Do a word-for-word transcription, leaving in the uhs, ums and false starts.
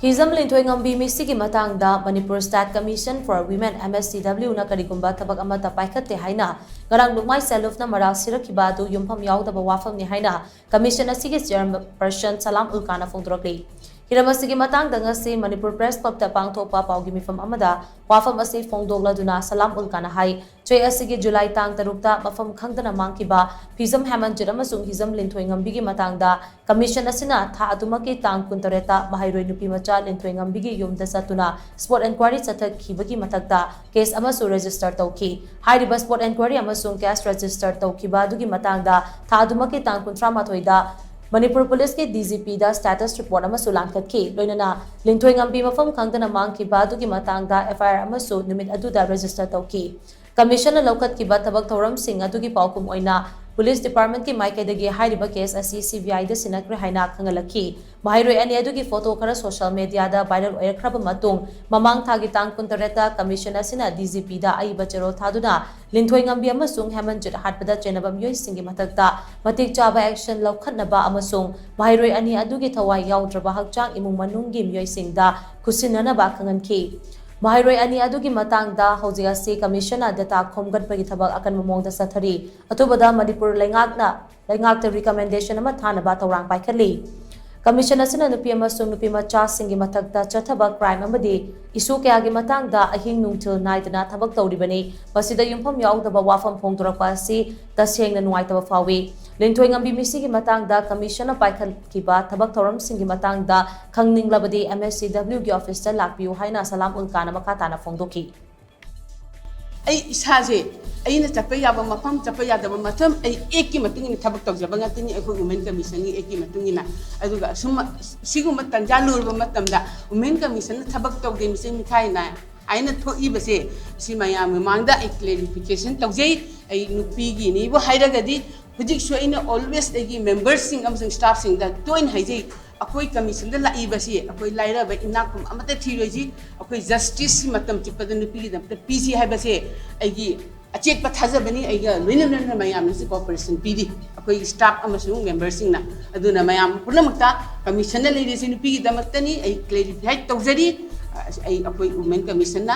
ꯍꯤꯖꯝ ꯂꯤꯟꯊꯣꯏꯉꯝꯕꯤ ꯃꯤꯁꯤꯒꯤ ꯃꯇꯥꯡꯗ Manipur State Commission for Women, M S C W, ꯅ ꯀꯔꯤꯒꯨꯝꯕ ꯊꯕꯛ ꯑꯃꯠꯇ ꯄꯥꯏꯈꯠꯇꯦ ꯍꯥꯏꯅ ꯉꯔꯥꯡ ꯂꯨꯛꯃꯥꯏ ꯁꯦꯜ ꯒ꯭ꯔꯨꯞꯅ ꯃꯔꯥꯜ ꯁꯤꯔꯛꯈꯤꯕ ꯑꯗꯨ ꯌꯨꯝꯐꯝ ꯌꯥꯎꯗꯕ ꯋꯥꯐꯝꯅꯤ ꯍꯥꯏꯅ ꯀꯃꯤꯁꯟ ꯑꯁꯤꯒꯤ ꯆꯦꯌꯔꯄꯔꯁꯟ ꯁꯂꯥꯝ ꯎꯜ ꯀꯥꯟꯅ ꯐꯣꯡꯗꯣꯔꯛꯂꯤ꯫ ꯍꯤꯔꯝ ꯑꯁꯤꯒꯤ ꯃꯇꯥꯡꯗ ꯉꯁꯤ Manipur Press Club ꯇ ꯄꯥꯡꯊꯣꯛꯄ ꯄꯥꯎꯒꯤ ꯃꯤꯐꯝ ꯑꯃꯗ ꯋꯥꯐꯝ ꯑꯁꯤ ꯐꯣꯡꯗꯣꯛꯂꯗꯨꯅ ꯁꯂꯥꯝ ꯎꯜ ꯀꯥꯟꯅ ꯍꯥꯏ, ꯆꯦ ꯑꯁꯤꯒꯤ ꯖꯨꯂꯥꯏ ꯇꯥꯡ ꯇꯔꯨꯛꯇ ꯃꯐꯝ ꯈꯪꯗꯅ ꯃꯥꯡꯈꯤꯕ ꯐꯤꯖꯝ ꯍꯦꯃꯟꯖꯤꯠ ꯑꯃꯁꯨꯡ ꯍꯤꯖꯝ ꯂꯤꯟꯊꯣꯏꯉꯝꯕꯤꯒꯤ ꯃꯇꯥꯡꯗ ꯀꯃꯤꯁꯟ ꯑꯁꯤꯅ ꯊꯥ ꯑꯗꯨꯃꯛꯀꯤ ꯇꯥꯡ ꯀꯨꯟꯇꯔꯦꯠꯇ ꯃꯍꯩꯔꯣꯏ ꯅꯨꯄꯤ ꯃꯆꯥ ꯂꯤꯟꯊꯣꯏꯉꯝꯕꯤꯒꯤ ꯌꯨꯝꯗ ꯆꯠꯇꯨꯅ spot enquiry ꯆꯠꯊꯈꯤꯕꯒꯤ ꯃꯊꯛꯇ case ꯑꯃꯁꯨ register ꯇꯧꯈꯤ꯫ ꯍꯥꯏꯔꯤꯕ spot enquiry ꯑꯃꯁꯨꯡ case register ꯇꯧꯈꯤꯕ ꯑꯗꯨꯒꯤ ꯃꯇꯥꯡꯗ ꯊꯥ ꯑꯗꯨꯃꯛꯀꯤ ꯇꯥꯡ ꯀꯨꯟꯊ꯭ꯔꯥ ꯃꯥꯊꯣꯏꯗ ꯃꯅꯤꯄꯨꯔ ꯄꯨꯂꯤꯁꯀꯤ D G P ꯗ status report ꯑꯃꯁꯨ ꯂꯥꯟꯈꯠꯈꯤ꯫ ꯂꯣꯏꯅꯅ ꯂꯤꯟꯊꯣꯏꯉꯝꯕꯤ ꯃꯐꯝ ꯈꯪꯗꯅ ꯃꯥꯡꯈꯤꯕ ꯑꯗꯨꯒꯤ ꯃꯇꯥꯡꯗ F I R ꯑꯃꯁꯨ ꯅꯨꯃꯤꯠ ꯑꯗꯨꯗ register ꯇꯧꯈꯤ꯫ ꯀꯃꯤꯁꯟꯅ ꯂꯧꯈꯠꯈꯤꯕ ꯊꯕꯛ ꯊꯧꯔꯝꯁꯤꯡ ꯑꯗꯨꯒꯤ ꯄꯥꯎꯈꯨꯝ ꯑꯣꯏꯅ ꯄꯨꯂꯤꯁ ꯗꯤꯄꯥꯔꯠꯃꯦꯟꯠꯀꯤ ꯃꯥꯏꯀꯩꯗꯒꯤ ꯍꯥꯏꯔꯤꯕ case ꯑꯁꯤ C B I ꯗ ꯁꯤꯟꯅꯈ꯭ꯔꯦ ꯍꯥꯏꯅ ꯈꯪꯍꯜꯂꯛꯈꯤ꯫ ꯃꯍꯩꯔꯣꯏ ꯑꯅꯤ ꯑꯗꯨꯒꯤ ꯐꯣꯇꯣ ꯈꯔ ꯁꯣꯁꯤꯌꯦꯜ ꯃꯤꯗꯤꯌꯥꯗ ꯚꯥꯏꯔꯦꯜ ꯑꯣꯏꯔꯛꯈ꯭ꯔꯕ ꯃꯇꯨꯡ, ꯃꯃꯥꯡ ꯊꯥꯒꯤ ꯇꯥꯡ ꯀꯨꯟꯇꯔꯦꯠꯇ ꯀꯃꯤꯁꯟ ꯑꯁꯤꯅ D G P ꯗ ꯑꯏꯕ ꯆꯦꯔꯣꯜ ꯊꯥꯗꯨꯅ ꯂꯤꯟꯊꯣꯏꯉꯝꯕꯤ ꯑꯃꯁꯨꯡ ꯍꯦꯃꯟꯖꯤꯠ ꯍꯥꯠꯄꯗ ꯆꯦꯟꯅꯕ ꯃꯤꯑꯣꯏꯁꯤꯡꯒꯤ ꯃꯊꯛꯇ ꯃꯇꯤꯛ ꯆꯥꯕ action ꯂꯧꯈꯠꯅꯕ ꯑꯃꯁꯨꯡ ꯃꯍꯩꯔꯣꯏ ꯑꯅꯤ ꯑꯗꯨꯒꯤ ꯊꯋꯥꯏ ꯌꯥꯎꯗ꯭ꯔꯕ ꯍꯛꯆꯥꯡ ꯏꯃꯨꯡ ꯃꯅꯨꯡꯒꯤ ꯃꯤꯑꯣꯏꯁꯤꯡꯗ ꯈꯨꯠꯁꯤꯟꯅꯅꯕ ꯈꯪꯍꯟꯈꯤ꯫ ꯃꯍꯩꯔꯣꯏ ꯑꯅꯤ ꯑꯗꯨꯒꯤ ꯃꯇꯥꯡꯗ ꯍꯧꯖꯤꯛ ꯑꯁꯤ ꯀꯃꯤꯁꯟꯅ data ꯈꯣꯝꯒꯠꯄꯒꯤ ꯊꯕꯛ ꯑꯀꯟꯕ ꯃꯑꯣꯡꯗ ꯆꯠꯊꯔꯤ꯫ ꯑꯊꯨꯕꯗ ꯃꯅꯤꯄꯨꯔ ꯂꯩꯉꯥꯛꯅ, ꯂꯩꯉꯥꯛꯇ recommendation ꯑꯃ ꯊꯥꯅꯕ ꯊꯧꯔꯥꯡ ꯄꯥꯏꯈꯠꯂꯤ꯫ ꯀꯃꯤꯁꯟ ꯑꯁꯤꯅ ꯅꯨꯄꯤ ꯑꯃꯁꯨꯡ ꯅꯨꯄꯤ ꯃꯆꯥꯁꯤꯡꯒꯤ ꯃꯊꯛꯇ ꯆꯠꯊꯕ crime ꯑꯃꯗꯤ issue ꯀꯌꯥꯒꯤ ꯃꯇꯥꯡꯗ ꯑꯍꯤꯡ ꯅꯨꯡꯊꯤꯜ ꯅꯥꯏꯗꯅ ꯊꯕꯛ ꯇꯧꯔꯤꯕꯅꯤ꯫ ꯃꯁꯤꯗ ꯌꯨꯝꯐꯝ ꯌꯥꯎꯗꯕ ꯋꯥꯐꯝ ꯐꯣꯡꯗꯣꯔꯛꯄ ꯑꯁꯤ ꯇꯁꯦꯡꯅ ꯅꯨꯡꯉꯥꯏꯇꯕ ꯐꯥꯎꯏ꯫ ꯂꯤꯟꯊꯣꯏꯉꯝꯕꯤ ꯃꯤꯁꯤꯒꯤ ꯃꯇꯥꯡꯗ ꯀꯃꯤꯁꯟꯅ ꯄꯥꯏꯈꯠꯈꯤꯕ ꯊꯕꯛ ꯊꯧꯔꯝꯁꯤꯡꯒꯤ ꯃꯇꯥꯡꯗ ꯈꯪꯅꯤꯡꯂꯕꯗꯤ M S C W ꯒꯤ office ꯇ ꯂꯥꯛꯄꯤꯌꯨ ꯍꯥꯏꯅ ꯁꯂꯥꯝ ꯎꯜ ꯀꯥꯟꯅ ꯃꯈꯥ ꯇꯥꯅ ꯐꯣꯡꯗꯣꯛꯈꯤ꯫ ꯑꯩ ꯏꯁꯥꯁꯦ, ꯑꯩꯅ ꯆꯠꯄ ꯌꯥꯕ ꯃꯐꯝ, ꯆꯠꯄ ꯌꯥꯗꯕ ꯃꯐꯝ, ꯑꯩ act ꯀꯤ ꯃꯇꯨꯡ ꯏꯟꯅ ꯊꯕꯛ ꯇꯧꯖꯕ ꯉꯥꯛꯇꯅꯤ, ꯑꯩꯈꯣꯏ Women Commission ꯒꯤ act ꯀꯤ ꯃꯇꯨꯡ ꯏꯟꯅ꯫ ꯑꯗꯨꯒ ꯑꯁꯨꯝ, ꯁꯤꯒꯨꯝꯕ ꯇꯟꯖꯥ ꯂꯨꯔꯕ ꯃꯇꯝꯗ Women Commission ꯅ ꯊꯕꯛ ꯇꯧꯗꯦ, ꯃꯤꯆꯪ ꯃꯤꯈꯥꯏ ꯅꯥꯏ ꯍꯥꯏꯅ ꯊꯣꯛꯏꯕꯁꯦ, ꯁꯤ ꯃꯌꯥꯝ ꯃꯃꯥꯡꯗ ꯑꯩ clarification ꯇꯧꯖꯩ꯫ ꯑꯩ ꯅꯨꯄꯤꯒꯤꯅꯤꯕꯨ ꯍꯥꯏꯔꯒꯗꯤ, ꯍꯧꯖꯤꯛꯁꯨ ꯑꯩꯅ always ꯑꯩꯒꯤ member ꯁꯤꯡ ꯑꯃꯁꯨꯡ staff ꯁꯤꯡꯗ ꯇꯣꯏꯅ ꯍꯥꯏꯖꯩ, ꯑꯩꯈꯣꯏ commission ꯗ ꯂꯥꯛꯏꯕꯁꯤ ꯑꯩꯈꯣꯏ ꯂꯥꯏꯔꯕ ꯏꯅꯥꯛ ꯈꯨꯟꯕ ꯑꯃꯠꯇ ꯊꯤꯔꯣꯏꯁꯤ, ꯑꯩꯈꯣꯏ justice ꯁꯤ ꯃꯇꯝ ꯆꯨꯞꯄꯗ ꯅꯨꯄꯤꯒꯤꯗꯃꯛꯇ ꯄꯤꯁꯤ ꯍꯥꯏꯕꯁꯦ ꯑꯩꯒꯤ, ꯑꯆꯦꯠꯄ ꯊꯥꯖꯕꯅꯤ꯫ ꯑꯩꯒ ꯂꯣꯏꯅ ꯂꯣꯏꯅꯅ ꯃꯌꯥꯝꯅꯁꯨ cooperation ꯄꯤꯔꯤ, ꯑꯩꯈꯣꯏꯒꯤ staff ꯑꯃꯁꯨꯡ memberꯁꯤꯡꯅ꯫ ꯑꯗꯨꯅ ꯃꯌꯥꯝ ꯄꯨꯝꯅꯃꯛꯇ commissionꯅ ꯂꯩꯔꯤꯁꯤ ꯅꯨꯄꯤꯒꯤꯗꯃꯛꯇꯅꯤ꯫ ꯑꯩ clarify ꯇꯧꯖꯔꯤ꯫ ꯑꯩ, ꯑꯩꯈꯣꯏ women commissionꯅ